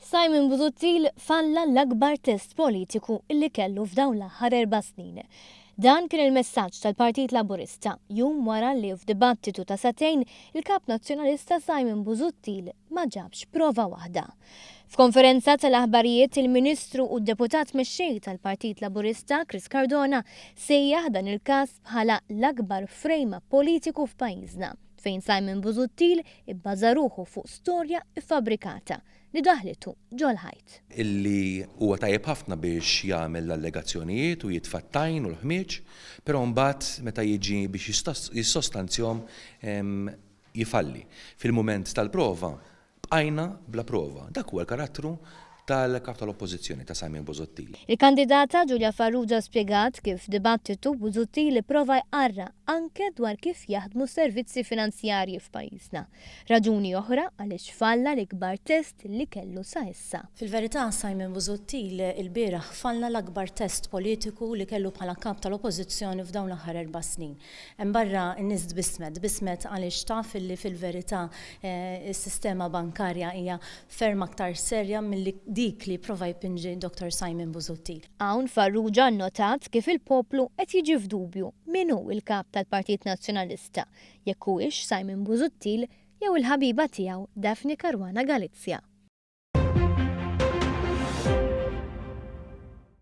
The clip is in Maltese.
Simon Busuttil falla l-akbar test politiku illi kellu f'dawn l-aħħar erba' snin. Dan kien il-messaġġ tal-Partit Laburista, jum wara li f'dibattitu ta' sagħtejn il-Kap Nazzjonalista Simon Busuttil ma ġabx prova waħda. F'konferenza tal-aħbarijiet il-Ministru u d-Deputat Mexxej tal-Partit Laburista Chris Cardona sejjaħ dan il-każ bħala l-akbar frame-up politiku f'pajjiżna, fejn Simon Busuttil ibbaża ruħu fuq storja ffabbrikata li daħlitu ġol-ħajt. Illi huwa tajjeb ħafna biex jagħmel l-allegazzjonijiet u jitfa' t-tajn u l-ħmieġ, però mbagħad meta jiġi biex jissostanzjhom jfalli. Fil-mument tal-prova bqajna bla prova. Dak huwa l-karattru tal-Kap tal-Oppożizzjoni, ta' Simon Busuttil. Il-kandidata Julia Farrugia spjegat kif f'dibattitu Busuttil ipprova jqarraq anke dwar kif jaħdmu s-servizzi finanzjarji f'pajjiżna. Raġuni oħra għaliex falla l-ikbar test li kellu sa issa. Fil-verità Simon Busuttil ilbieraħ falla l-akbar test politiku li kellu bħala Kap tal-Oppożizzjoni f'dawn l-aħħar erba' snin. Hemm barra n-nies tbissmet, tbissmet għaliex taf illi fil-verità s-sistema bankarja hija ferm aktar serja milli dik li pprova jpinġi Dottor Simon Busuttil. Hawn Farrugia nnotat kif il-poplu qed jiġi f'dubju min hu l-Kap tal-Partit Nazzjonalista, jekk huwiex Simon Busuttil jew il-ħabiba tiegħu Daphne Caruana Galizia.